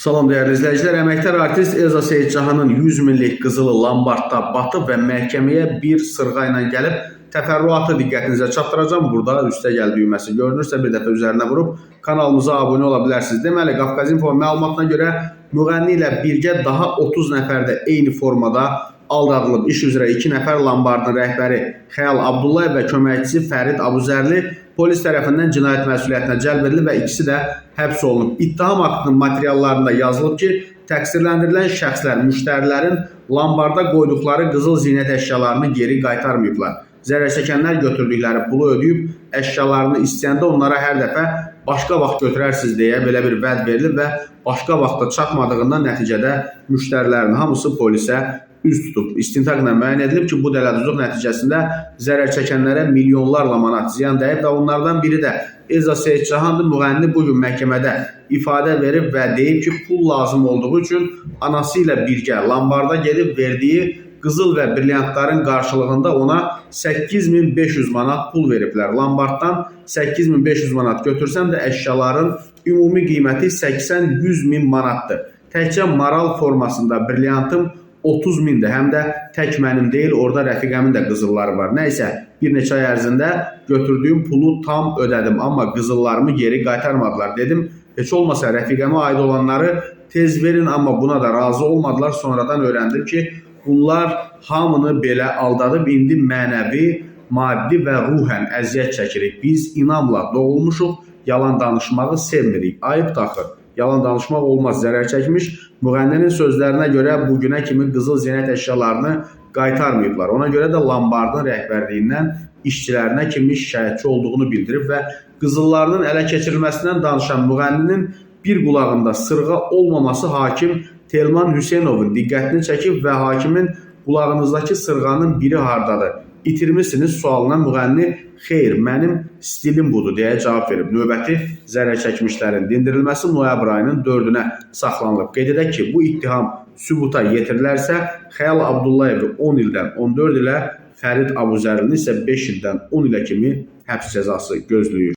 Salam dəyərli izləyicilər, əməkdar artist Elza Seyidcahanın 100 minlik qızılı Lombardda batıb və məhkəməyə bir sırğa ilə gəlib. Təfərrüatı diqqətinizə çatdıracağam. Burada üstə gəl düyməsi görünürsə bir dəfə üzərinə vurub kanalımıza abunə ola bilərsiniz. Deməli, Qafqaz İnfo məlumatına görə müğənni ilə birgə daha 30 nəfər də eyni formada aldadılıb. İş üzrə 2 nəfər Lombardın rəhbəri Xəyal Abdullayev və köməkçisi Fərid Abuzərli polis tərəfindən cinayət məsuliyyətinə cəlb edilib və ikisi də həbs olunub. İttiham aktının materiallarında yazılıb ki, təqsirləndirilən şəxslər müştərilərin Lombarda qoyduqları qızıl zinət əşyalarını geri qaytarmayıblar. Zərər çəkənlər götürdükləri pulu ödəyib əşyalarını istəyəndə onlara hər dəfə başqa vaxt götürərsiniz deyə belə bir vəd verilib və başqa vaxta çatmadığından nəticədə müştərilərin hamısı polisə üz tutub. İstintaqla müəyyən edilib ki, bu dələduzluq nəticəsində zərər çəkənlərə milyonlarla manat ziyan dəyib və onlardan biri də Elza Seyidcahandır. Müğənni bu gün məhkəmədə ifadə verib və deyib ki, pul lazım olduğu üçün anası ilə birgə Lombarda gedib verdiyi qızıl və brilyantların qarşılığında ona 8500 manat pul veriblər. Lombarddan 8500 manat götürsəm də əşyaların ümumi qiyməti 80-100 min manatdır. Təkcə maral formasında brilyantım 30 mindir. Həm də tək mənim deyil, orada rəfiqəmin də qızılları var. Nəysə, bir neçə ay ərzində götürdüyüm pulu tam ödədim, amma qızıllarımı geri qaytarmadılar. Dedim, heç olmasa rəfiqəmə aid olanları tez verin, amma buna da razı olmadılar. Sonradan öyrəndim ki, bunlar hamını belə aldadıb indi mənəvi, maddi və ruhən əziyyət çəkirik. Biz inamla doğulmuşuq, yalan danışmağı sevmirik. Ayıb axı. Yalan danışmaq olmaz. Zərər çəkmiş müğənninin sözlərinə görə bu günə kimi qızıl zinət əşyalarını qaytarmayıblar. Ona görə də Lombardın rəhbərliyindən işçilərinə kimi şikayətçi olduğunu bildirib və qızıllarının ələ keçirilməsindən danışan müğənninin bir qulağında sırğa olmaması hakim Telman Hüseynovun diqqətini çəkib və hakimin qulağınızdakı sırğanın biri hardadır? İtirmisiniz sualına müğənni xeyr, mənim stilim budur deyə cavab verib. Növbəti zərər çəkmişlərin dindirilməsi noyabr ayının 4-ünə saxlanılıb. Qeyd edək ki, bu ittiham sübuta yetirilərsə, Xəyal Abdullayevi 10 ildən 14 ilə, Fərid Abuzərlini isə 5 ildən 10 ilə kimi həbs cəzası gözləyir.